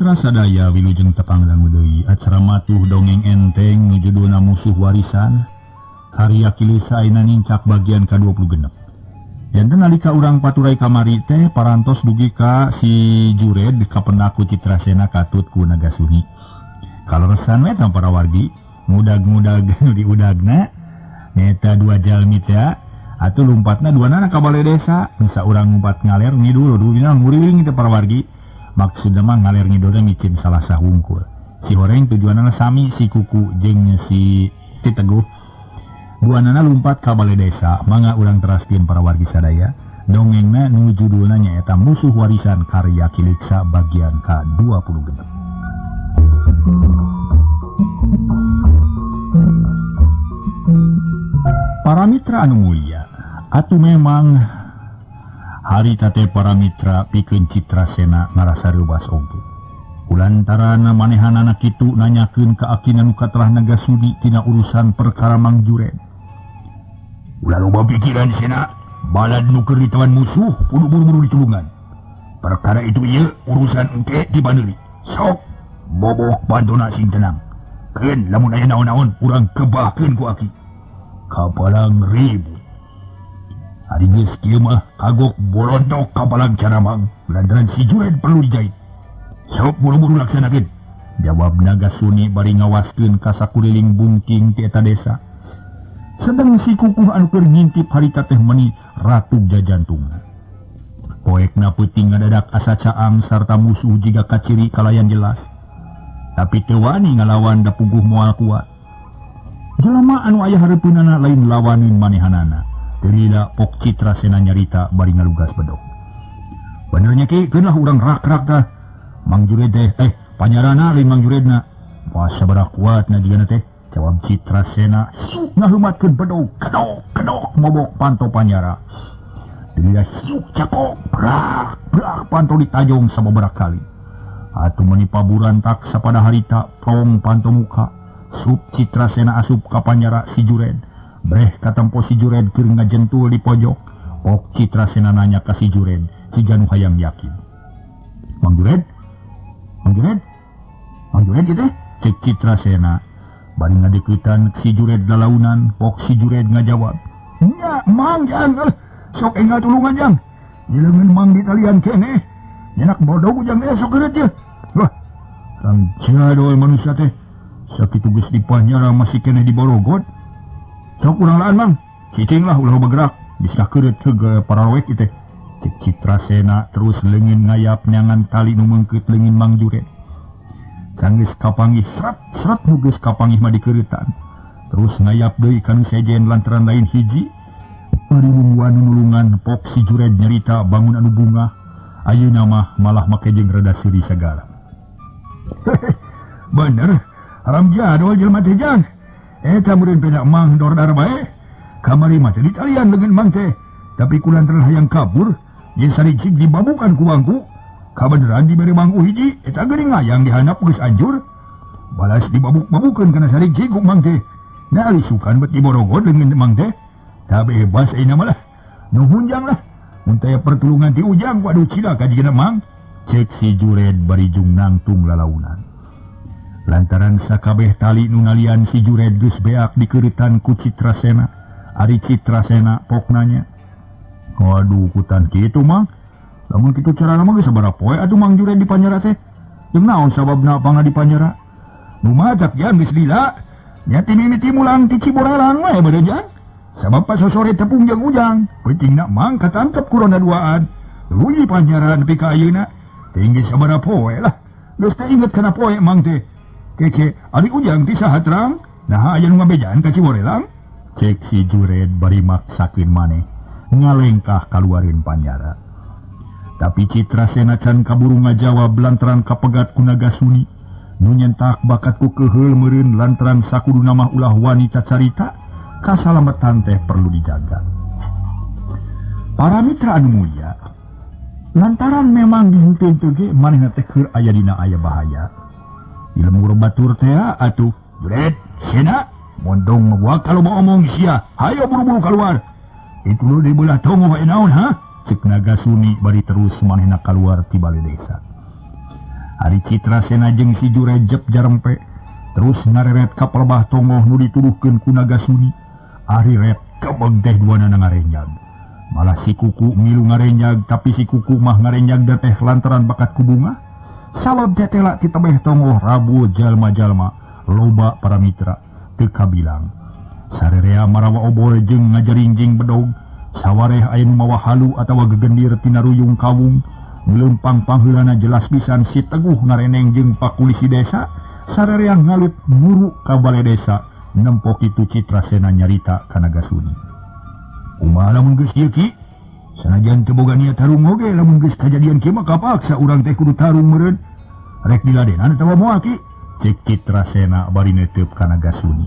Mitra sadaya wilujeng tepang dangu deui acara matuh dongeng enteng nu judulna Musuh Warisan karya Kilisa ayeuna nincak bagian ka-26. Janten nalika urang paturai kamari teh parantos dugi ka si Jured kapendak ku Citrasena katut ku Nagasuni. Kaleresan we tah para wargi ngudag-ngudag diudagna nyaeta dua jalmi teh atuh lumpatna duanana ka bale desa nu saurang ngumpat ngaler ngidul duina nguriling teh para wargi. Maksudna mah ngaler ngidul teh micin salasah wungkul. Si horeng tujuanana sami si kuku jeung si Teguh. Duanana lumpat ka bale desa, mangga urang teraskeun para wargi sadaya. Dongengna nu judulna nyaeta Musuh Warisan karya Kiliksa bagian ka-26. Para mitra anu mulia, atuh memang harita teh para mitra pikeun Citrasena ngarasa reuwas oge. Kulantaran manehanana kitu nanyakeun ka akina nu katerah Nagasudi tina urusan perkara Mang Jured. Ulah loba pikiran Sena, balad nu keur ditawan musuh kudu buru-buru ditulungan. Perkara itu ieu urusan engke dibaneuli. Sok bobok pantona sing tenang. Keun lamun aya naon-naon urang kebahkeun ku aki. Kapalang ribut. Ari geus kieu mah kagok bolontok kapalang caramang lantaran si Jured perlu dijahit. Sok buru-buru laksanakeun. Jawab Nagasuni bari ngawaskeun ka sakuliling bungking ti eta desa. Sedang si kukuh anu keur ngintip harita teh meuni ratug jajantungna. Poekna peuting ngadadak asa caang sarta musuh jiga kaciri kalayan jelas. Tapi teu wani ngalawan da puguh moal kuat. Jelema anu aya hareupeunana lain lawanin manehanana. Teu lila pok Citrasena nyarita bari ngalugas bedog. Benernya ki keun lah urang rak-rak tah. Mang Jured teh panyarana lain Mang Juredna. Wah sabaraha kuatna jigana teh. Jawab Citrasena siuk ngaheumatkeun bedog kedok kedok mobok panto panyara. Teu siuk cakok brak brak panto ditajong sababaraha kali. Atuh meuni paburantak sapada harita prong panto muka. Sup Citrasena asup ka panyara si Jured. Breh katempo si Jured keur ngajentul di pojok. Ok Citrasena nanya ka si Jured, siga nu hayang yakin. Mang Jured? Mang Jured? Mang Jured ieu teh? Cek Citrasena. Bari ngadeuketan si Jured lalaunan, pok si Jured ngajawab. Nya, Mang jang, sok enggal tulungan jang. Dileungeun Mang di talian keneh. Nyenak bodog ujang teh sok geureut ye. Wah, rang jadol manusia teh. Sakitu geus dipanyara masih keneh diborogot. Sok urang laan Mang, cicing lah ulah bergerak, bisa keureut ke pararoek ieu teh. Cek Citrasena terus leungin ngayap neangan tali nu meungkeut leungin Mang Jured. Sanggeus kapanggih sret sret nu geus kapanggih mah dikeureutan. Terus ngayap deui ka nu sejen lantaran lain hiji. Bari nungguan nulungan pok si Jured nyarita bangun anu bunga. Ayeuna mah malah make jeung rada seuri sagala. Bener, haram jadol jelema teh jang. Eta meureun peda Mang dordar bae. Kamari mah teh ditalian leungeun Mang teh. Tapi kulantaran hayang kabur, jeung saricik dibabukan ku bangku. Kabeneran dibere bangku hiji, eta geuning ngayang dihandap geus anjur. Balas dibabuk-babukeun kana saricik ku Mang teh. Nah lisukan bet diborogot leungeun Mang teh. Tah bebas ayeuna mah lah. Nu hunjang lah. Mun taya pertulungan ti ujang waduh cilaka jigana Mang. Cek si Jured bari jung nangtung lalaunan. Lantaran sakabeh tali nu nalian si Jured geus beak dikeureutan ku Citrasena. Ari Citrasena pok nanya. Waduh kutan kitu Mang. Lamun kitu carana mah geus sabaraha poe atuh Mang Jured di panjara teh. Jeung naon sababna pangna di panjara? Nu matak jang geus lila. Nya ti mimiti mulang ti Ciborelang we beureun jang. Sabab pas sore tepung jeung ujang. Peutingna Mang katangkep ku ronda duaan. Tuluy di panjara nepi ka ayeuna. Tinggi sabaraha poe lah. Geus teh inget kana poe Mang teh. Keke, ari ujang ti saha terang? Naha aya nu ngabejaan ka Ciborelang? Cek si Jured bari maksakeun maneh ngalengkah kaluareun panjara. Tapi Citrasena can kaburu ngajawab lantaran kapegat ku Nagasuni. Nu nyentak bakat ku keuheul meureun lantaran sakuduna mah ulah wani cacarita, kasalametan teh perlu dijaga. Para mitra anu mulia, lantaran memang dihenteu ge manehna teh keur aya dina aya bahaya. Di lembur batur teh atuh Jured, Sena, mondong gua kalau mau omong sia, hayo buru-buru keluar. Itu lu di belah tongoh naon ha? Cek Nagasuni bari terus manehna keluar ti bale desa. Ari Citrasena jeung si Jured jep jarempe terus ngareret ka pelebah tongoh nu dituduhkeun ku Nagasuni. Ari ret kebeg teh duanana ngarenjag. Malah si kuku milu ngarenjag tapi si kuku mah ngarenjag teh lantaran bakat ku bunga. Salod tetela ti tebeh tongoh rabu jalma-jalma loba para mitra teu kabilang. Sarerea marawa obor jeung ngajaringjing bedog. Sawareh aya nu mawa halu atawa gegendir tina ruyung kawung. Leumpang pangheulana jelas pisan si Teguh ngareneng jeung pakulisi desa. Sarerea ngalut muru ka bale desa nempo kitu Citrasena nyarita ka Nagasuni. Kumaha lamun geus kieu Ki? Sanajan teu boga niat tarung oge lamun geus kajadian kieu mah kapaksa urang teh kudu tarung meureun. Rek diladenan atawa moal Ki? Cek Citrasena bari neuteup ka Nagasuni.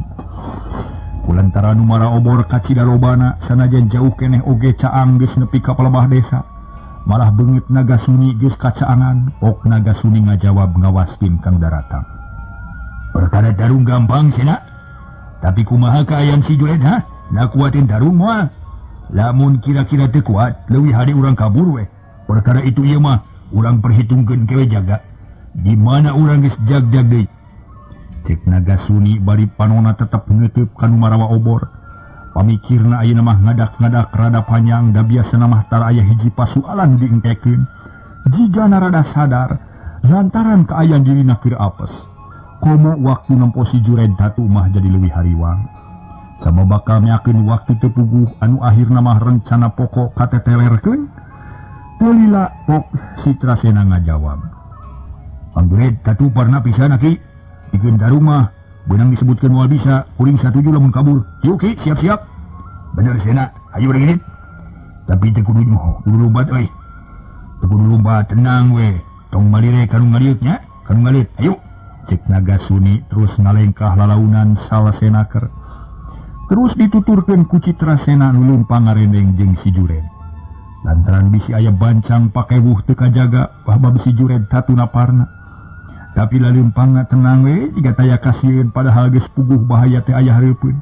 Kulantaran nu mara obor kacida lobana sanajan jauh keneh oge caang geus nepi ka palebah desa. Malah beungeut Nagasuni geus kacaangan, ok Nagasuni ngajawab ngawaskeun kang daratang. Perkara tarung gampang Sena. Tapi kumaha kaayaan si Jured ha? Na kuatin tarung moal. Lamun kira-kira teu kuat, leuwih hade urang kabur we. Perkara itu ieu mah urang perhitungkeun kewe jaga. Di mana urang geus jag-jag deui. Cek Nagasuni bari panona tetep ngeuteup ka nu marawa obor. Pamikirna ayeuna mah ngadak-ngadak rada panjang da biasana mah tara aya hiji pasualan diengkekeun. Jigana rada sadar lantaran kaayaan dirina keur apes. Komo waktu nempo si Jured tatu mah jadi leuwih hariwang. Sabab bakal meakeun waktu teu puguh anu akhirna mah rencana pokok katetelerkeun. Teu lila pok Citrasena ngajawab. Pangjured tatu parna pisan aki. Dikeun tarung mah beunang disebutkeun moal bisa, kuring satuju lamun kabur. Yuk Ki, siap-siap. Bener Sena, ayo urang indit. Tapi teu kudu kudu lombat euy. Teu kudu lombat, tenang we. Tong malire ka nu ngaliut nya, ka nu ngaliut. Ayo. Cek Nagasuni terus ngalengkah lalaunan salasenaker. Terus dituturkeun ku Citrasena nu leumpang ngarendeng jeung si Jured. Lantaran bisi aya bancang pakewuh teu kajaga, bahwa bisi Jured tatuna parna. Tapi laleumpangna tenang we jiga taya kasieun padahal geus puguh bahaya teh aya hareupeun.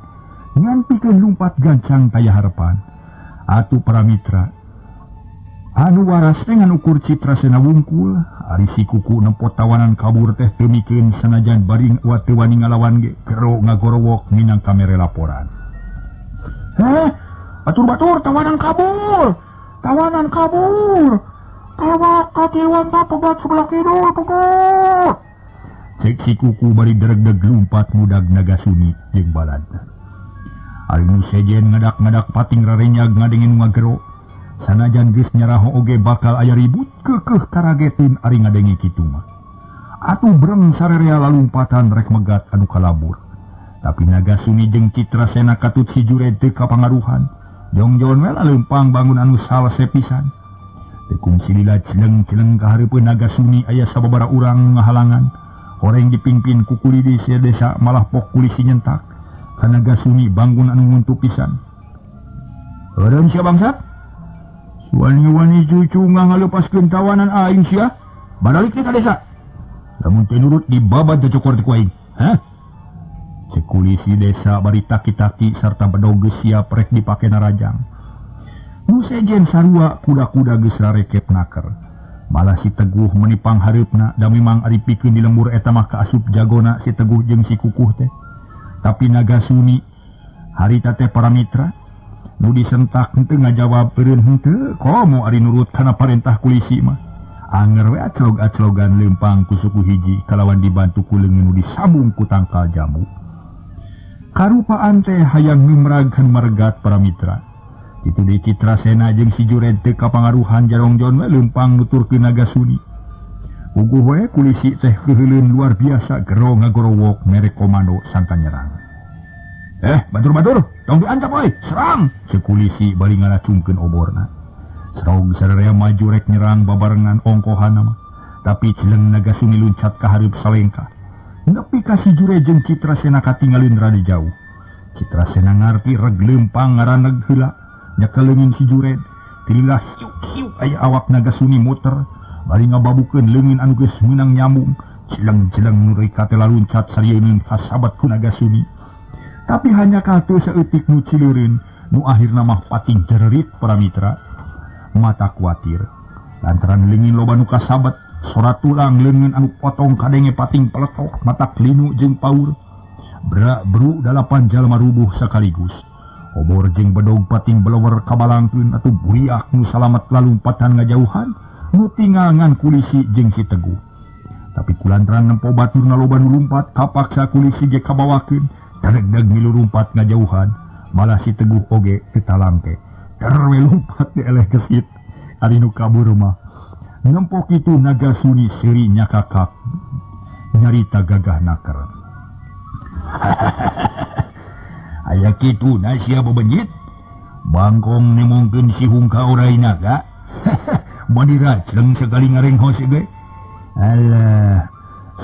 Ngan pikeun lumpat gancang taya harepan. Atuh para mitra anu waras teh ngan ukur Citrasena wungkul, ari si kuku nempo tawanan kabur teh teu mikeun sanajan bari teu wani ngalawan ge gero ngagorowok minang kamere laporan. Heh, batur-batur tawanan kabur. Tawanan kabur. Tewak katiwan ta pegat sebelah kidul pegat. Cek si kuku bari dregdeg lumpat mudag Nagasuni jeung baladna. Ari nu sejen ngadak-ngadak pating rarenyag ngadengin ngagero. Sanajan geus nyaraho oge bakal aya ribut keukeuh karagetin ari ngadenge kitu mah. Atuh breng sarerea lalumpatan rek megat anu kalabur. Tapi Nagasuni jeung Citrasena katut si Jured teu kapangaruhan. Jongjon we laleumpang bangun anu salese pisan. Tekung silila celeng-celeng ka hareupeun Nagasuni aya sababaraha urang ngahalangan. Horeng dipimpin ku kulidi desa malah pok kulisi nyentak. Ka Nagasuni bangun anu nguntu pisan. Eureun sia bangsat? Wani-wani cucu ngalepaskeun tawanan aing sia. Baralik teh ka desa. Lamun teu nurut dibabat cocokor teh ku aing. Hah? Cek kulisi desa bari taki-taki sarta bedog geus siap rek dipake narajang. Nu sejen sarua kuda-kuda geus rarekep naker. Malah si Teguh menipang hareupna da memang ari pikeun di lembur eta mah kaasup jagona si Teguh jeung si Kukuh teh. Tapi Nagasuni harita teh para mitra nu disentak henteu ngajawab eureun henteu komo ari nurut kana parentah kulisi mah. Anger we aclog-aclogan leumpang ku suku hiji kalawan dibantu ku leungeun nu disambung ku tangkal jambu. Karupaan teh hayang ngimrag margat para mitra. Kitu deui Citrasena jeung si Jured teu kapangaruhan jarongjon we leumpang nuturkeun Nagasuni. Puguh we kulisi teh keuheuleun luar biasa gero ngagorowok mere komando sangka nyerang. Batur-batur, tong diancap euy, serang! Ceuk kulisi bari ngaracungkeun oborna. Serong sararea maju rek nyerang babarengan ongkohanna mah. Tapi celeng Nagasuni luncat ka hareup salengkah. Nepi ka si Jured jeung Citrasena katingalin rada jauh. Citrasena ngarti reg leumpang ngaraneg heula. Nyekel leungin si Jured, tililah siuk-siuk aya awak Nagasuni muter, bari ngababukeun leungin anu geus meunang nyambung. Celeng-celeng nu rika teh laluncat sarieun kasabat ku Nagasuni. Tapi hanya katu saeutik nu cileureun, nu akhirna mah pating jererit para mitra. Mata kuatir, lantaran leungin loba nu kasabat, Sora tulang leungeun anu potong kadenge pating peletok mata linu jeung paur. Bra bru 8 jalma rubuh sakaligus. Obor jeung bedog pating belower kabalangkeun atuh buriak nu salamet lalumpatan ngajauhan nu tinggal ngan kulisi jeung si Teguh. Tapi kulantaran nempo baturna loba nu lumpat kapaksa kulisi ge kabawakeun dadeg-deg milu lumpat ngajauhan malah si Teguh oge teu talangke. Ter we lumpat dieleh gesit ari nu kabur mah. Nempo kitu Naga Suni seuri nyakakak nyarita gagah naker. Aya kitu na sia bebenyit bangkong nemongkeun si hungka orai naga. Mani racleng sakali ngarenghos ge. Alah,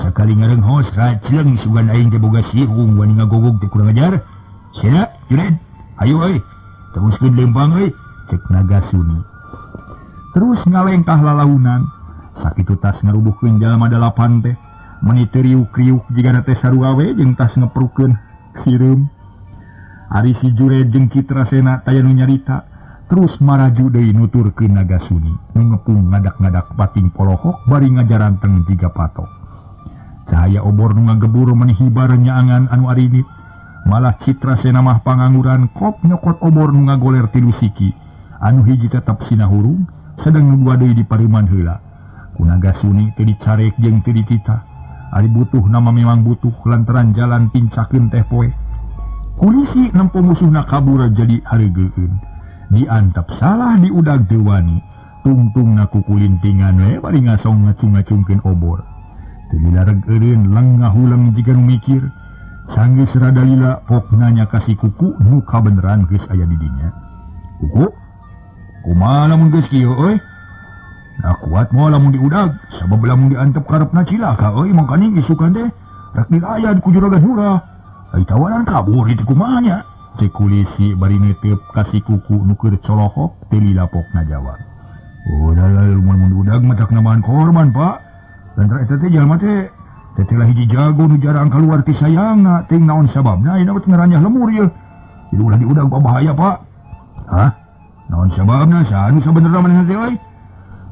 sakali ngarenghos racleng sugan aing teh boga sihung wani ngagogog teh kurang ajar. Sia, Jured, ayo euy. Teruskeun lempang euy, cek Naga Suni. Terus ngalengkah lalaunan, sakitu tas ngarubuhkeun jalma 8 teh, meuni teu riuk-riuk jigana teh sarua we jeung tas ngeprukeun sireum. Ari si Jured jeung Citrasena taya nu nyarita, terus maraju deui nuturkeun Naga Suni, nu ngepung ngadak-ngadak pating polohok bari ngajaranteng jiga patok. Cahaya obor nu ngagebur meuni hibar nyaangan anu arinit, malah Citrasena mah pangangguran kop nyokot obor nu ngagoler 3 siki, anu hiji tetep sinahurung, sedang nu 2 deui di paruman heula. Ku Naga Suni teu dicarek jeung teu dititah. Ari butuh nama memang butuh lantaran jalan pincakeun teh poe. Kulisi nempo musuhna kabur jadi hareugeun. Diantep salah diudag teu wani. Tungtungna kukulintingan we bari ngasong ngacung-ngacungkeun obor. Teu dilareg eureun leng ngahuleng jiga nu mikir. Sanggeus rada lila pok nanya ka si Kuku nu kabeneran geus aya di dinya. Kuku, kumaha lamun geus kieu euy? Nah kuat moal lamun diudag, sabab lamun diantep karepna cilaka euy mangkaning isukan teh rek dilayan ku juragan hurah. Ai tawaran kabur itu kumaha nya? Cek kulisi bari neuteup ka si Kuku nu keur colohok teu lila pokna jawab. Oh dalah lamun diudag mah tak nambahan korban, Pak. Lantaran eta teh jalma teh teh lah hiji jago nu jarang kaluar ti sayangna, teuing naon sababna ayeuna mah ngaranyah lemur ieu. Jadi ulah diudag bahaya, Pak. Hah? Naon sababna saha nu sabenerna manehna teh euy?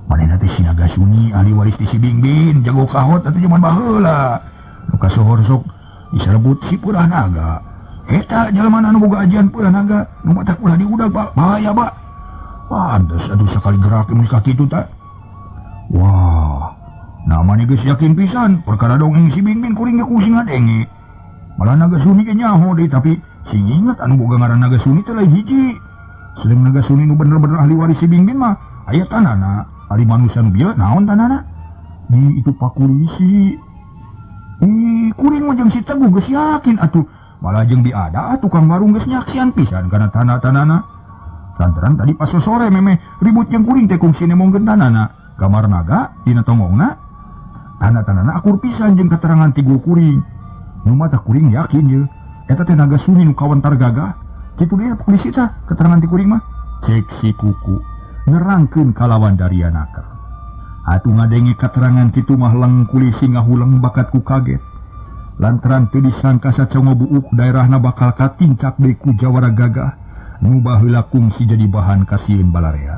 Manehna teh si Naga Suni ahli waris ti si Bingbin, jago kahot atuh jaman baheula. Nu kasohor sok diserebut si Purah Naga. Eta jalma anu boga ajian Purah Naga, nu matak ulah diudag, Pak. Bahaya, Pak. Pantes atuh sakali gerak mun ka kitu ta. Wah, nah maneh geus yakin pisan perkara dongeng si Bingbin kuring ge kuring ngadenge. Malah Naga Suni ge nyaho deui tapi sing inget anu boga ngaran Naga Suni teh lain hiji. Sedeng Naga Suni nu bener-bener ahli waris si Bingbin mah aya tanana. Ari manusia nu bieu naon tanana? Di itu Pak Kulisi. Ih, kuring mah jeung si Teguh geus yakin atuh. Malah jeung diada tukang warung geus nyaksian pisan kana tanah-tanana. Lantaran tadi pas sore memeh ribut jeung kuring teh kungsi nemongkeun tanana. Kamar naga dina tonggongna. Tanda-tandana akur pisan jeung keterangan ti kuring. Nu mah tah kuring yakin ye. Eta teh Naga Suni nu kawentar gagah. Kitu deui polisi tah keterangan ti kuring mah. Cek si Kuku nerangkeun kalawan daria naker. Atuh ngadenge keterangan kitu mah leng kulisi ngahuleng bakat ku kaget. Lantaran teu disangka sacongo buuk daerahna bakal katincak deui ku jawara gagah nu baheula kungsi jadi bahan kasieun balarea.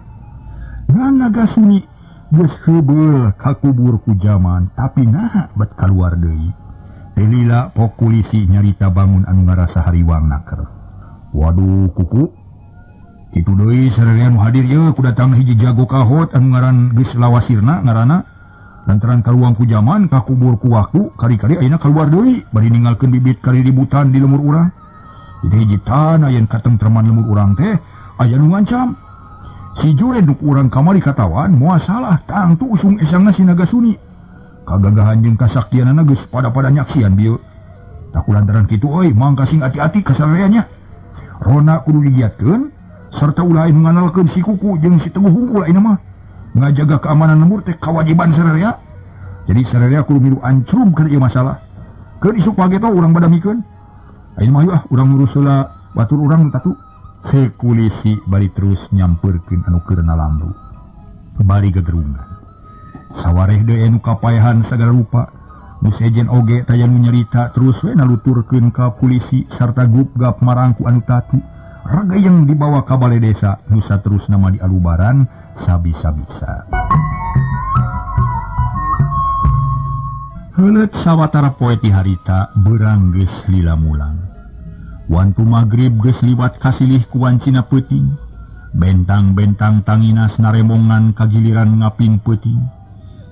Ngan Naga Suni geus heubeul kakubur ku jaman tapi naha bet kaluar deui. Teu lila pok kulisi nyarita bangun anu ngarasa hariwang naker. Waduh Kuku, kitu deui sararea nu hadir ieu ku datang hiji jago kahot anu ngaran geus lawasirna ngaranna lantaran kaluang ku jaman kakubur ku waktu kari-kari ayeuna kaluar deui bari ninggalkeun bibit kariributan di lemur urang. Jadi hiji tanah yen katentreman lemur urang teh aya nu ngancam. Si Jured nu urang kamari katawan moal salah tangtu usung esangna si Naga Suni. Kagagahan jeung kasaktianana geus pada-pada nyaksian bieu. Tah kulantaran kitu euy mangka sing ati-ati ka sararea nya. Rona kudu digiatkeun serta ulah anu nganalkeun si Kuku jeung si Teguh hungkul ayeuna mah. Ngajaga keamanan lembur teh kawajiban sararea. Jadi sararea kudu milu ancrum kana ieu masalah. Keur isuk page teh urang badamikeun. Ayeuna mah ah urang ngurus heula batur urang nu tatu. Sekulisi bari terus nyamperkeun anu keur nalamru. Bari gegerungan. Sawareh deui anu kapaehan sagala rupa. Nu sejen oge taya nu nyarita terus we naluturkeun ka polisi sarta gupgap marangku anu tatu. Raga yang dibawa ka balai desa nu saterusna mah dialubaran sabisa-bisa. Heuleut sawatara poe ti harita beurang geus lila mulang. Wantu magrib geus liwat kasilih ku wancina peuting. Bentang-bentang tanginas naremongan kagiliran ngaping peuting.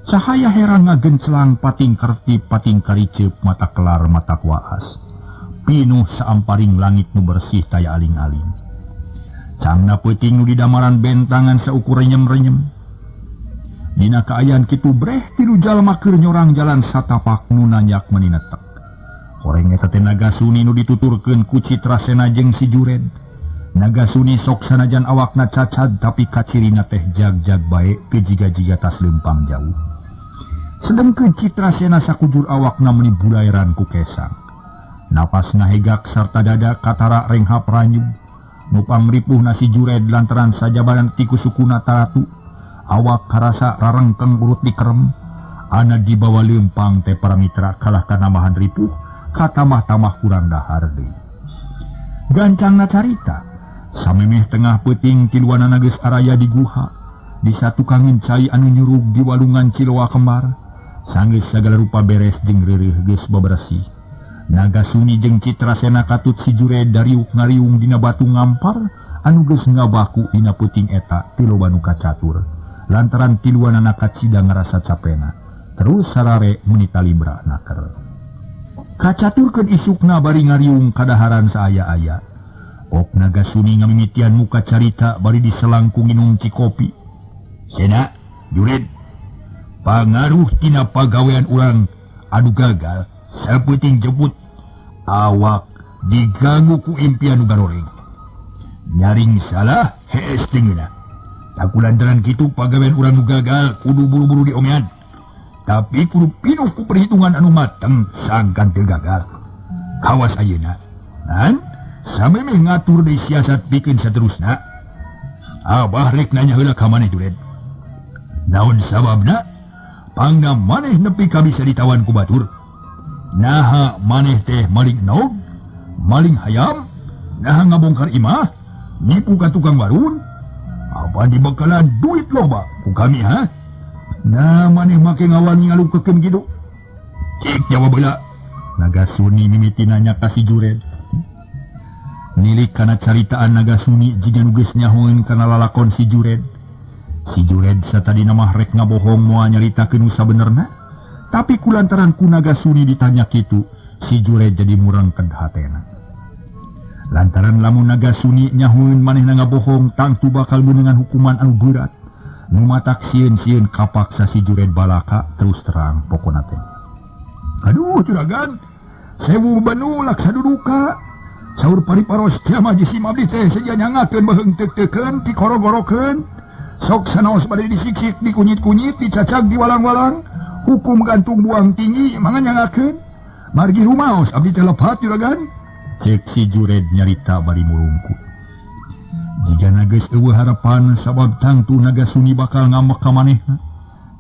Cahaya herang ngagenclang pating kertip pating kariceup mata kelar mata waas. Pinuh saamparing langit nu bersih taya aling-aling. Cangna peuting nu didamaran bentangan saukur renyem-renyem. Dina kaayaan kitu breh tilu jalma keur nyorang jalan satapak nu nanjak meuni netek. Horeng eta teh Nagasuni nu dituturkeun ku Citrasena jeung si Jured. Nagasuni sok sanajan awakna cacad tapi kacirina teh jag-jag bae teu jiga-jiga tas leumpang jauh. Sedengkeun Citrasena sakujur awakna meuni bulairan ku kesang. Napasna hegak sarta dada katara renghap ranyub. Nu pangripuhna si Jured lantaran sajabanan ti ku sukuna taratu. Awak karasa rarengkeng urut dikerem. Ana dibawa leumpang teh para mitra kalah kana mahan ripuh katamah-tamah kurang dahar deui. Gancangna carita samemeh tengah peuting tiluanana geus araya di guha di satukangin cai anu nyurug di walungan Ciloa Kembar. Sanggeus sagala rupa beres jeung reureuh geus baberesih. Nagasuni jeung Citrasena katut si Jured dariuk ngariung dina batu ngampar anu geus ngabaku dina peuting eta teu loba nu kacatur. Lantaran tiluanana kacida ngarasa capena terus sarare meuni talibra naker. Kacaturkeun isukna bari ngariung kadaharan saaya-aya. Ok Nagasuni ngamimitian muka carita bari diselangkung nginum cikopi. Sena, Jured, pangaruh tina pagawean urang anu gagal sapeuting jemput awak diganggu ku impian nu garoreng. Nyaring salah hees tingina. Taku lantaran kitu pagawean urang nu gagal kudu buru-buru diomean. Tapi kudu pinuh ku perhitungan anu mateng sangkan teu gagal. Kawas ayeuna. Nan samemeh ngatur deui siasat pikeun saterusna. Abah rek nanya heula ka maneh Jured. Naon sababna pangna maneh nepi ka bisa ditawan ku batur? Naha maneh teh maling nog, maling hayam, naha ngabongkar imah, nipu ka tukang warun? Apa dibekalan duit loba ku kami ha? Nah maneh make ngawani ngalukekeun kitu? Cik jawab heula. Nagasuni mimiti nanya ka si Jured. Nilik kana caritaan Nagasuni jiga nu geus nyahoeun kana lalakon si Jured. Si Jured satadina mah rek ngabohong moal nyaritakeun nu sabenerna. Tapi kulantaran ku Nagasuni ditanya kitu, si Jured jadi murangked hatena. Lantaran lamun Nagasuni nyahoeun manehna ngabohong tangtu bakal meunangan hukuman anu berat. Nu matak sieun-sieun kapaksa si Jured balaka terus terang pokona teh. Aduh juragan, sewu banu laksa duduka. Saur pariparos teh mah jisim abdi teh seja nyangakeun beuheung teuk-teukeun tikorogorokeun. Sok sanaos bade disiksik, dikunyit-kunyit, dicacag, diwalang-walang. Hukum gantung buang tinggi mangan nyangakeun. Margi rumaos abdi teh lepat juragan. Cek si Jured nyarita bari murungkut. Jigana geus eueuh harapan sabab tangtu Nagasuni bakal ngambek ka manehna.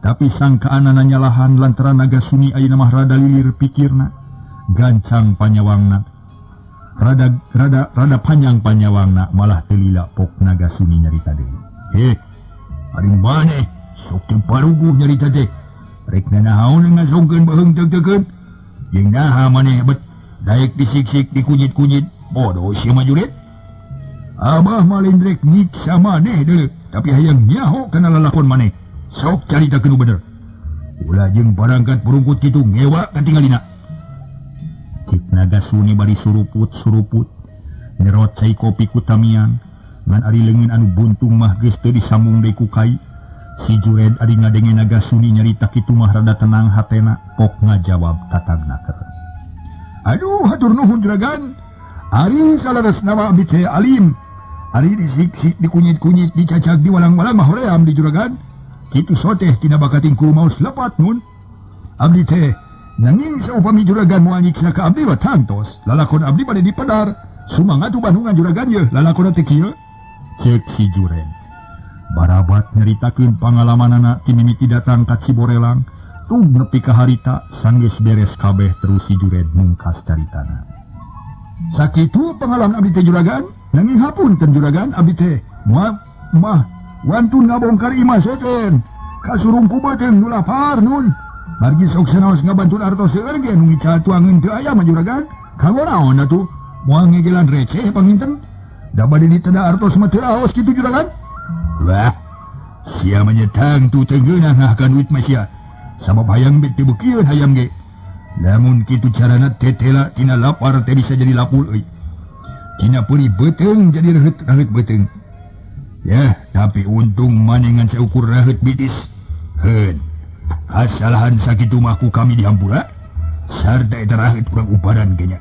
Tapi sangkaanana nyalahan lantaran Nagasuni ayeuna mah rada lilir pikirna, gancang panyawangna. Rada panjang panyawangna malah teu lila pok Nagasuni nyarita deui. Heh, ari maneh sok teu paruguh nyarita teh. Rek nanaon ngasongkeun beuheung teuk-teukeun. Jeung naha maneh bet daek disiksik dikunyit-kunyit, bodoh sia mah Jured. Abah malin rek nyiksa maneh deuleu, tapi hayang nyaho kana lalakon maneh. Sok caritakeun nu bener. Ulah jeung barangkat burungkut kitu ngewa katingalina. Cik Nagasuni bari suruput-suruput nyerot cai kopi ku tamiang, ngan ari leungeun anu buntung mah geus teu disambung deui ku kai. Si Jured ari ngadenge Nagasuni nyarita kitu mah rada tenang hatena, pok ngajawab tatagnaker. Aduh hatur nuhun juragan. Ari salaresna mah abdi teh alim. Ari disiksik dikunyit-kunyit dicacag diwalang-walang mah hoream di juragan. Kitu soteh tina bakating ku maos lepat nun. Abdi teh nanging saupami juragan moal nyiksa ka abdi mah tangtos. Lalakon abdi bade dipedar. Sumangat bandungan juragan yeuh lalakon teh kieu. Ceuk si Jured. Barabat nyaritakeun pangalamanana ti mimiti datang ka Ciborelang tung nepi ka harita sanggeus beres kabeh terus si Jured mungkas caritana. Sakitu pengalaman abdi teh juragan, nanging hapunten juragan abdi teh moal mah wantun ngabongkar imah sejen. Kasurung ku beuteung nu lapar nun. Margi sok sanaos ngabantu artos seueur ge nu ngical tuangeun teu aya mah juragan. Kanggo naon atuh? Moal ngegelan receh panginten. Da bade diteda artos mah teu aos kitu juragan. Wah. Sia mah nya tangtu teu ngeunah ngahkan duit mah sia. Sabab hayang be teu beukieun hayang ge. Lamun kitu carana tetela tina lapar teh bisa jadi lapul euy. Tina peuri beuteung jadi reuheut-reuheut beuteung. Ya, tapi untung manengan seukur raheut bitis. Heun. Kasalahan sakitu mah ku kami dihampura. Sarta eta raheut kurang ubaran ge nya.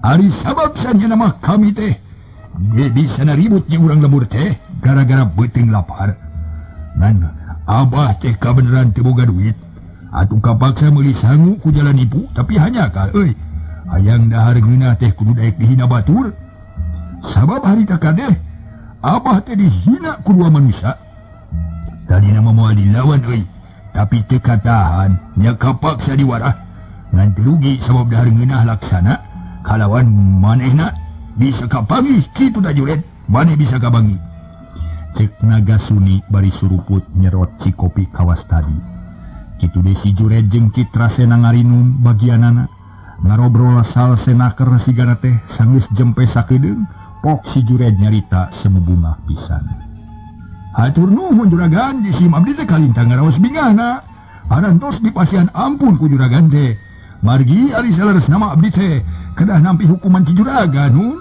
Ari sabab sanjana mah kami teh ge bisa ribut jeung urang lembur teh gara-gara beuteung lapar. Ngan abah teh kabeneran teu boga duit. Atuh kapaksa meuli sangu ku jalan nipu tapi hanya kal euy. Hayang dahar ngeunah teh kudu daek dihina batur. Sabab harita kadeh abah teh dihina ku dua manusia. Tadina mah moal dilawan euy, tapi teu katahan nya kapaksa diwarah. Ngan teu rugi sabab dahar ngeunah laksana kalawan manehna bisa kapanggih kitu da juret, maneh bisa kabangi. Cek Nagasuni bari suruput nyerot si kopi kawas tadi. Kitu deui si Juret jeung Citrasena ngarinum bagianana. Ngarobrol salsenaker sigana teh sanggeus jempe sakedeung. Pok si Juret nyarita semubungah pisan. Hatur nuhun juragan, jisim abdi teh kalintang ngaraos bingahna. Parantos dipasihan ampun ku juragan teh. Margi ari saleres nama abdi teh kedah nampi hukuman ki juragan hun.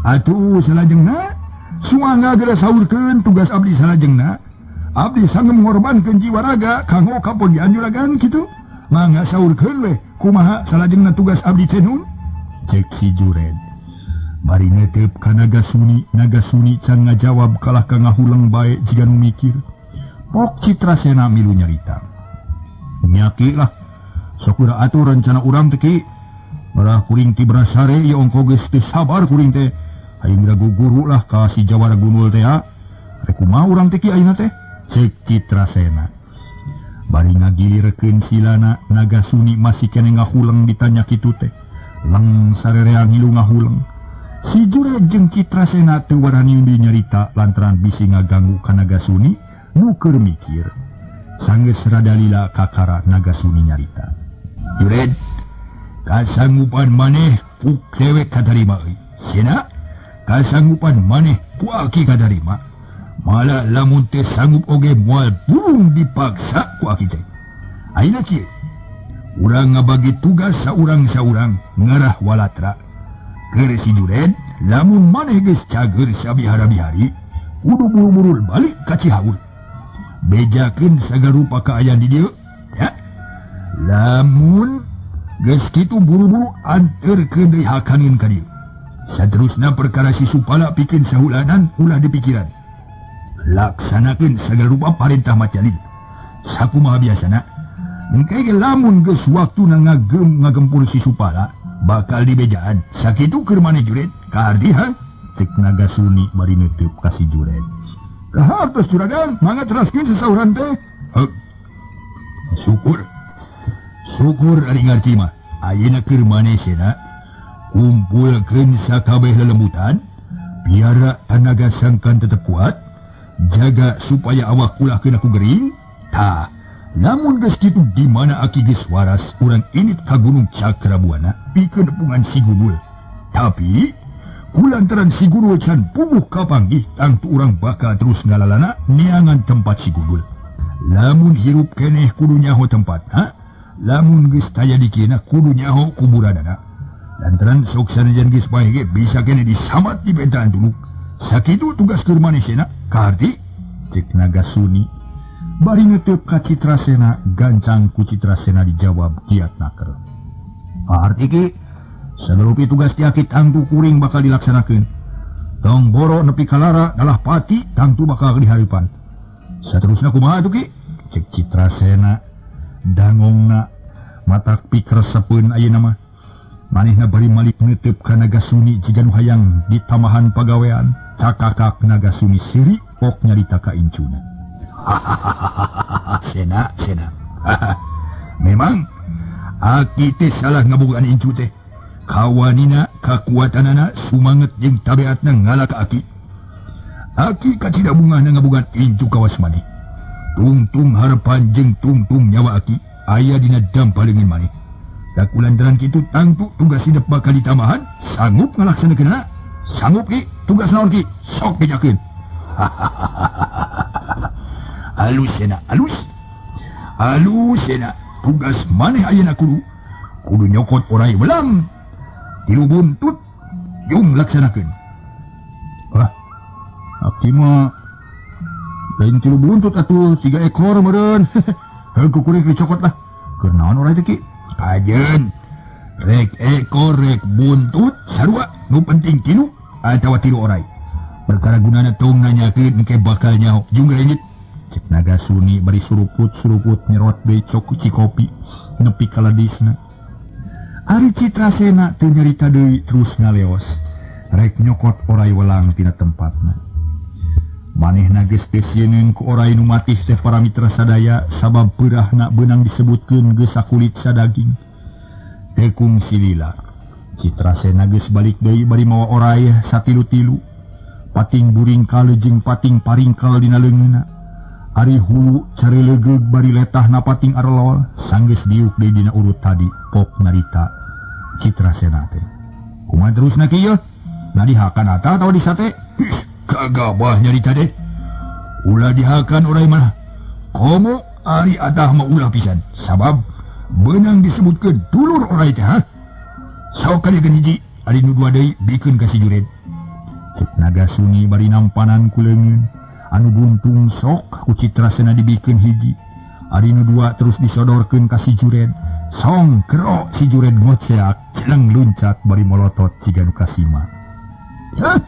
Atuh salajengna sumangga geura saurkeun tugas abdi salajengna. Abdi sanggup ngorbankeun jiwa raga kanggo kapondian juragan kitu. Mangga saurkeun we kumaha salajengna tugas abdi teh nun. Cek si Juret. Bari netep ka Nagasuni, Nagasuni can ngajawab kalah ka ngahuleng bae jiga nu mikir. Pok Citrasena milu nyarita. Nya ki lah, sok udah atur rencana urang teh ki. Barah kuring ti berasare ieu ongko geus teu sabar kuring teh. Hayang ragu guru lah ka si Jawara Gunul teh ha. Rek kumaha urang teh ki ayeuna teh? Cek Citrasena. Bari ngagilirkeun silana, Nagasuni masih keneh ngahuleng ditanya kitu teh. Leng sarerea ngilu ngahuleng. Si Juret jeung Citrasena teu warani nyarita lantaran bisi ngaganggu ka Nagasuni nu keur mikir. Sanggeus rada lila kakara Nagasuni nyarita. Juret, kasanggupan maneh ku dewek katarima euy. Sena, kasanggupan maneh ku aki katarima. Malah lamun teu sanggup oge moal burung dipaksa ku aki teh. Ayeuna kieu, urang ngabagi tugas saurang-saurang ngarah walatra. Keur si Juret, lamun maneh geus cager sabihara-bihari, kudu buru-buru balik ka Cihaur. Bejakeun sagarupa kaayaan di dieu, ya. Lamun geus kitu buru-buru anterkeun deui hakaneun ka dieu. Saterusna perkara si Supala pikeun sahulanan ulah dipikiran. Laksanakeun sagala rupa parentah Majalin. Sakumaha biasana, engke ge lamun geus waktuna ngagempur si Supala, bakal dibejaan. Sakitu keur maneh Juret, kaharti ha? Cek Nagasuni bari neuteub ka si Juret. Kahartos juragan, mangga teraskeun sasauran teh. Heuk. Syukur. Syukur ari ngarti mah. Ayeuna keur maneh sena kumpulkeun sakabeh lelembutan, piara tanaga sangkan tetep kuat, jaga supaya awak ulah kena ku gering. Tah, lamun geus kitu di mana aki geus waras, urang init ka Gunung Cakrabuana pikeun nepungan si Gunul. Tapi kulantaran si Gunul can puguh kapanggih, tangtu urang bakal terus ngalalana neangan tempat si Gunul. Lamun hirup keneh kudu nyaho tempatna, lamun geus taya dikieuna kudu nyaho kuburanana. Lantaran sok sanajan geus bae ge bisa keneh disamat di bentaan dulu. Sakitu tugas keur maneh sena, kaharti? Cek Nagasuni. Bari neuteub ka Citrasena, gancang ku Citrasena dijawab kiat naker. Kaharti ki, sagarupi tugas ti aki tangtu kuring bakal dilaksanakeun. Tong boro nepi kalara dalah pati tangtu bakal dihareupan. Saterusna kumaha atuh ki? Cek Citrasena dangongna matak pikresepeun ayeuna mah. Manehna bari malik neuteub ka Nagasuni jiga nu hayang ditamahan pagawean. Cakakak Nagasuni siri pok nyarita ka incuna. Sena, sena. Memang aki teh salah ngabogaan incu teh. Kawanina, kakuatanana, sumanget jeung tabeatna ngalah ka aki. Aki kacida bungahna ngabogaan incu kawas maneh. Tungtung harapan jeung tungtung nyawa aki. aya dina dampaleungeun maneh. Da kulantaran kitu tangtu tugas hidup bakal ditambahan, sanggup ngalaksanakeunana? Sanggup ki, tugas naon ki? Sok bejakeun. Alus sena, alus. Alus sena, tugas maneh ayeuna kudu nyokot orai welang. Tilu buntut jung laksanakeun. Wah, abdi mah lain tilu buntut atuh, 3 ekor meureun. Heuh kukurik dicokot lah. Keur naon orai teh ki? Kajen. Rek ekor rek buntut sarua, nu penting tilu atawa tilu orai. Perkara gunana tong nanyakeun engke bakal nyaho jung reungit. Cek Naga Suni bari suruput-suruput nyerot deui cok cikopi nepi ka ladisna. Ari Citrasena teu nyarita deui terus ngaleos. Rek nyokot orai welang tina tempatna. Manehna geus teu sieun ku orai nu matih teh para mitra sadaya sabab peurahna beunang disebutkeun geus sakulit sadaging. Teu kungsi lila. Citrasena geus balik deui bari mawa orai satilu-tilu. Pating buringkal jeung pating paringkal dina leungeunna. Ari hulu carelegeug bari letahna pating arlol sanggeus diuk deui dina urut tadi pok narita Citrasena teh. Kumaha terusna ki ieu? Na dihakan atawa disate? Kagabah nyarita deh. Ulah dihakan orai mah. Komo ari atah mah ulah pisan. Sabab beunang disebutkeun dulur orai teh ha. Sok kalieun hiji ari nu dua deui bikeun ka si Jured. Cek Naga Suni bari nampanan ku leungeun. Anu buntung sok ku Citrasena dibikeun hiji. Ari nu dua terus disodorkeun ka si Jured. Song kerok si Jured ngoceak celeng luncat bari molotot siga nu kasima. Hah?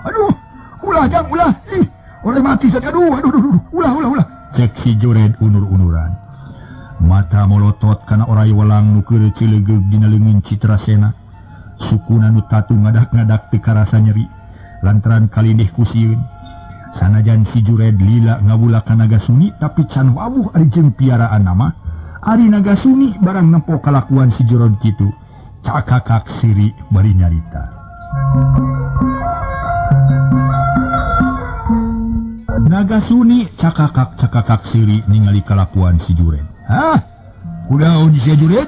Aduh, ulah jang ulah. Ih, oleh mati saja. Aduh, aduh, aduh, ulah, ulah, ulah. Cek si Jured unur-unuran. Mata molotot kana orai welang nu keur cilegeug dina leungeun Citrasena. Sukuna nu tatu ngadak-ngadak teu karasa nyeri lantaran kalindih ku sieun. Sanajan si Jured lila ngawula ka Naga Suni tapi can wawuh ari jeung piaraan nama. Ari Naga Suni barang nempo kalakuan si Jured kitu. Cakakak siri bari nyarita. Naga Suni cakakak-cakakak siri ningali kalakuan si Jured. Hah? Kunaon si Jured?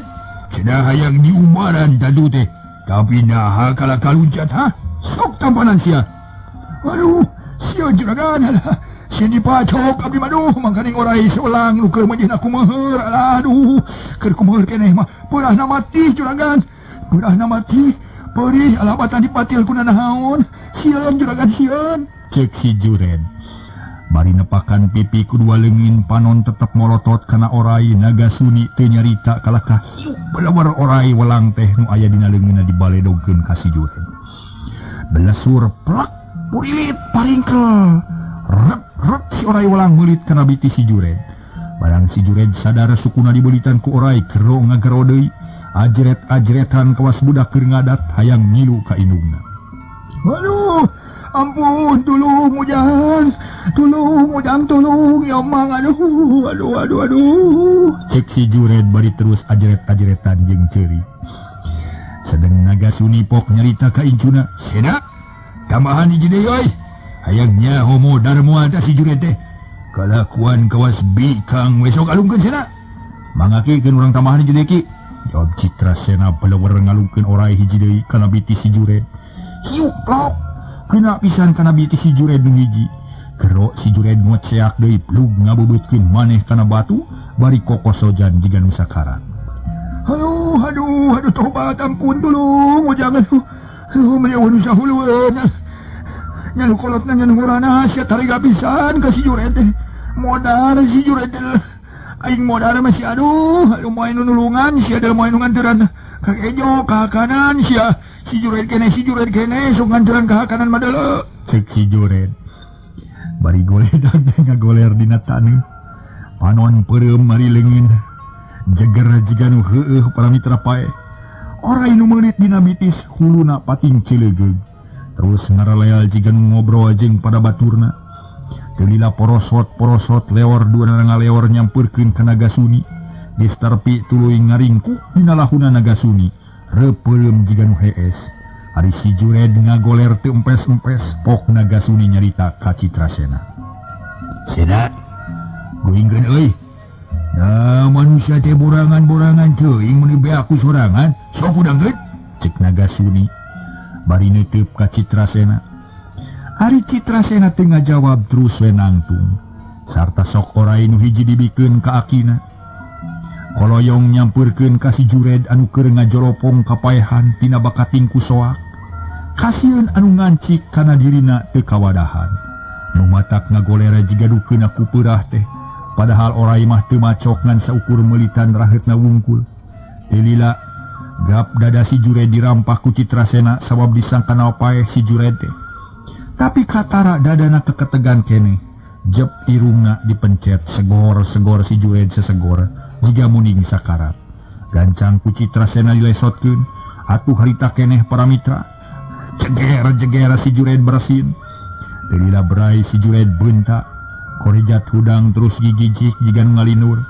Cenah hayang diumaran tadu teh. Tapi naha kalakah luncat ha? Sok tampanan sia. Aduh, sia juragan alah. Sia dipacok abdi mah aduh, mangkaning orai sewelang nu keur majihna kumeuheur alah aduh. Keur kumeuheur keneh mah peurahna mati juragan. Peurahna mati. Perih alah batan dipatil ku nanaon. Sieun juragan sieun. Cek si Jured. Bari nepakan pipi ku dua leungin panon tetep molotot kana orai. Naga Suni teu nyarita kalakah hiup belawar orai welang teh nu aya dina leungeunna dibaledogkeun ka si Jured. Belesur plak purilit paringkel. Rek rek si orai welang meulit kana biti si Jured. Barang si Jured sadar sukuna dibeulitan ku orai gero ngagero deui. Ajret-ajretan kawas budak keur ngadat hayang ngilu ka indungna. Aduh, ampun, tulung ujang, tulung ujang, tulung ya mang, aduh, aduh, aduh, aduh. Cek si Jured bari terus ajret-ajretan jeung ceuri. Sedeng Naga Suni pok nyarita ka incuna, "Sena, tambahan hiji deui euy. Hayang nyaho modar moal tah si Jured teh. Kalakuan kawas bikang we sok alungkeun sena. Mangakikeun urang tambahan hiji deui ki." Jawab Citrasena belewer ngalungkeun orai hiji deui kana biti si Jured. Hiuk plok. Kena pisan kana biti si Jured nu hiji. Gero si Jured ngoceak deui plug ngabubeutkeun maneh kana batu bari kokosojan jiga nu sakarat. Aduh, aduh, aduh tobat ampun tulung ujang aduh. Aduh meni eueuh nu sahulueun. Nya nu kolotna nya nu ngurana sia tariga pisan ka si Jured teh. Modar si Jured teh. Aing modar mah si aduh, aduh moal nu nulungan sia del moal nu nganteran ka ejo ka kanan sia. Si Jured kene sok nganteran ka kanan mah deuleu. Cek si Jured. Bari goledag ngagoler dina taneuh. Panon peureum mari leungeun. Jeger jiga nu heueuh para mitra pae. Orai nu meulit dina bitis huluna pating cilegeug. Terus ngaraleal jiga nu ngobrol jeung pada baturna. Teu lila porosot-porosot leor dua ngaleor nyampeurkeun ka Naga Suni. Geus tarpi tuluy ngaringkuk dina lahuna Naga Suni. Reupeureum jiga nu hees. Ari si Jured ngagoler teu empes-empes pok Naga Suni nyarita ka Citrasena. "Sena, geuingkeun euy. Nah, manusia teh borangan-borangan teuing mun beak ku sorangan, sok udangkeun. Cek Nagasuni bari neuteub ka Citrasena. Ari Citrasena teu ngajawab terus we nangtung. Sarta sok orai nu hiji dibikeun ka akina. Koloyong nyampeurkeun ka si Jured anu keur ngajoropong kapaehan tina bakating ku soak. Kasieun anu ngancik kana dirina teu kawadahan. Nu matak ngagolera jiga dukeuna ku peurah teh. Padahal orai mah teu macok ngan saukur meulitan raheutna wungkul. Teu lila gap dada si Jured dirampak ku Citrasena sabab disangkana paeh si Jured teh. Tapi katara dadana keketegan keneh. Jep irungna dipencet segor-segor si Jured sesegor jiga muning sakarat. Gancang ku Citrasena dilesotkeun. Atuh harita keneh para mitra. Jeger-jeger si Jured bersin. Teu lila berai si Jured beunta. Korejat hudang terus gigijik jiga nu ngalinur.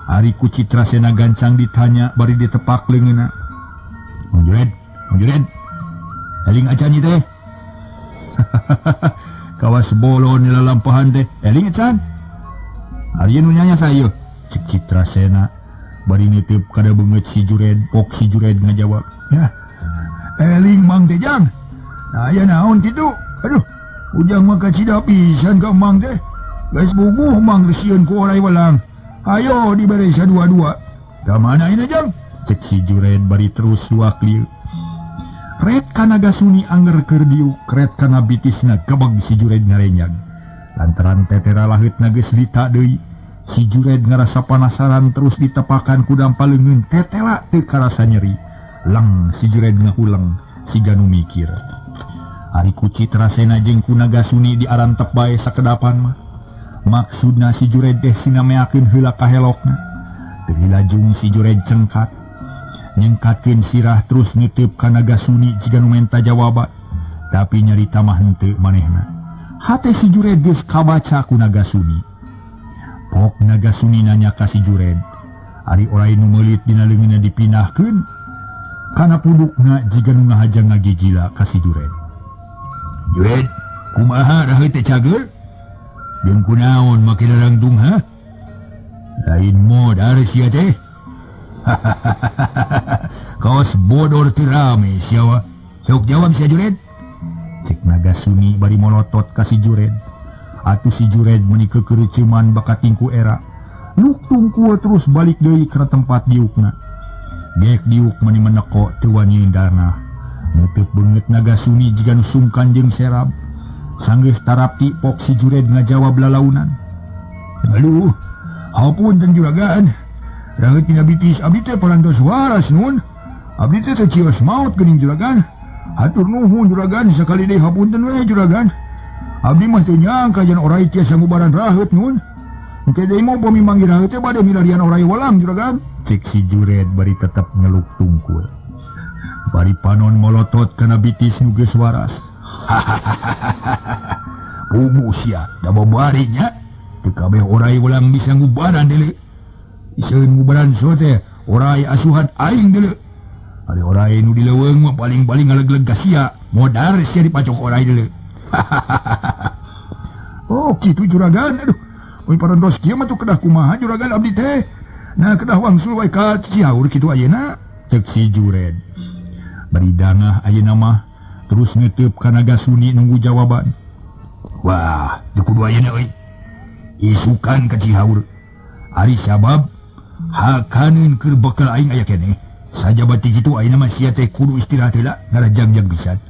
Ari ku Citrasena gancang ditanya bari ditepak leungeunna. Mang Jured, Mang Jured. Eling acan ieu teh. Kawas bolon lalampahan teh. Eling acan. Ari nu nyanya saya. Cek Citrasena bari nitip kada beungeut si Jured, pok si Jured ngajawab. Ya. Eling Mang teh jang. Nah, aya naon kitu? Aduh, ujang mah kacida pisan ka Mang teh. Geus buguh Mang sieun ku orai welang. Ayo dibere sadua-dua. Ka mana ieu jang? Cek si Jured bari terus luak lieu. Ret ka Nagasuni anger keur diuk, ret kana bitisna gebeg si Jured ngarenyag. Lantaran tetera laheutna geus lita deui, si Jured ngarasa panasaran terus ditepakan ku dampa leungeun tetela teu karasa nyeri. Leng si Jured ngahuleng siga nu mikir. Ari ku Citrasena jeung ku Nagasuni diarantep bae sakedapan mah. Maksudna si Jured teh sina meakeun heula kahelokna. Teu lajung si Jured cengkat. Nyengkatkeun sirah terus nitip ka Nagasuni jiga nu menta jawaban. Tapi nyarita mah henteu manehna. Hate si Jured geus kabaca ku Nagasuni. Pok Nagasuni nanya ka si Jured. Ari orai nu meulit dina leungeunna dipindahkeun kana pundukna jiga nu ngahaja ngagigila ka si Jured. Jured, kumaha raheut teh cager? Jeung kunaon make darangtung ha? Lain modar sia teh. Kawas bodor teu rame sia wa. Sok jawab sia Jured. Cek Nagasuni bari molotot ka si Jured. Atuh si Jured meuni keukeureumeuman bakating ku era. Luk tungkul terus balik deui kana tempat diukna. Gek diuk meuni meneko teu wani darah. Nutup beungeut Nagasuni jiga nu sungkan jeung serab. Sanggeus tarapti pok si Jured ngajawab lalaunan. Aduh, hapunten juragan. Raheut dina bitis abdi teh parantos waras nun. Abdi teh teu cios maot geuning juragan. Hatur nuhun juragan sakali deui hapunten we juragan. Abdi mah teu nyangka jan orai tiasa ngubaran raheut nun. Engke deui mah upami manggih raheut teh bade milarian orai walang juragan. Cek si Jured bari tetep ngeluk tungkul. Bari panon molotot kana bitis nu geus waras. Pugu sia da babari nya. Teu kabeh orai ulang bisa ngubaran deuleu. Iseun ngubaran so teh orai asuhan aing deuleu. Ari orai nu di leuweung mah paling-paling ngalegleg ka sia, modar sia dipacok orai deuleu. Oh kitu juragan, aduh. Mun parantos kieu mah tuh kedah kumaha juragan abdi teh. Nah kedah wangsul wae ka Cihaur kitu ayeuna. Cek si Jured. Bari dangah ayeuna mah terus ngeteup ka Nagasuni nunggu jawaban. Wah, teu kudu ayeuna euy. Isukan ka Cihaur. Ari sabab hakaneun keur bekal aing aya keneh. Sajabati kitu ayeuna mah sia teh kudu istirahat heula ngarah jang-jang pisan.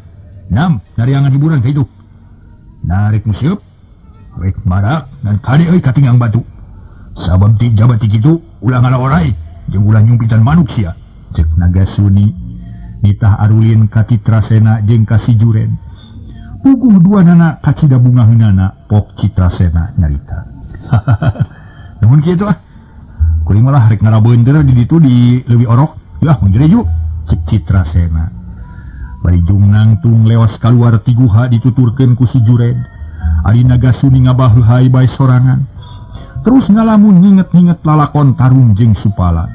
Nam, nariangan hiburan ka itu. Narek museup, rek marak dan kade euy katingang batu. Sabab ti jabati kitu ulah ngala orai jeung ulah nyumpitan manuk sia. Cek Nagasuni nitah arulin ka Citrasena jeung ka si Jured. Puguh duanana kacida bungaheunana pok Citrasena nyarita. Nuhun kitu ah. Kuring malah rek ngarabeunteur di ditu di leuwih orok. Yah mun jereju cek Citrasena. Bari jungnangtung lewas kaluar ti guha dituturkeun ku si Jured. Ari Nagasuni ngabaheuhai bae sorangan. Terus ngalamun nginget-nginget lalakon tarung jeung Supala.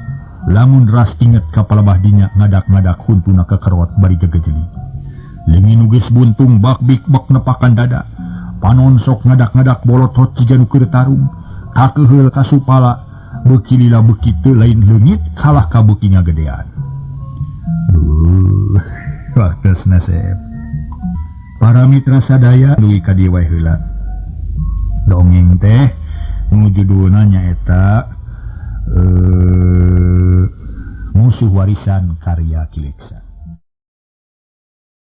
Lamun ras inget ka palebah dinya ngadak-ngadak huntuna kekerot bari gegejeli. Leungit nu geus buntung bak-bik bak nepakan dada. Panon sok ngadak-ngadak bolotot jiga nu keur tarung. Kakeuheul ka Supala Beuki lila beuki teu lain leungit kalah ka beuki ngagedean. Waktosna sep. Para mitra sadaya dugi ka dieu wae heula. Dongeng teh nu judulna nyaeta Musuh Warisan karya Ki Leksa.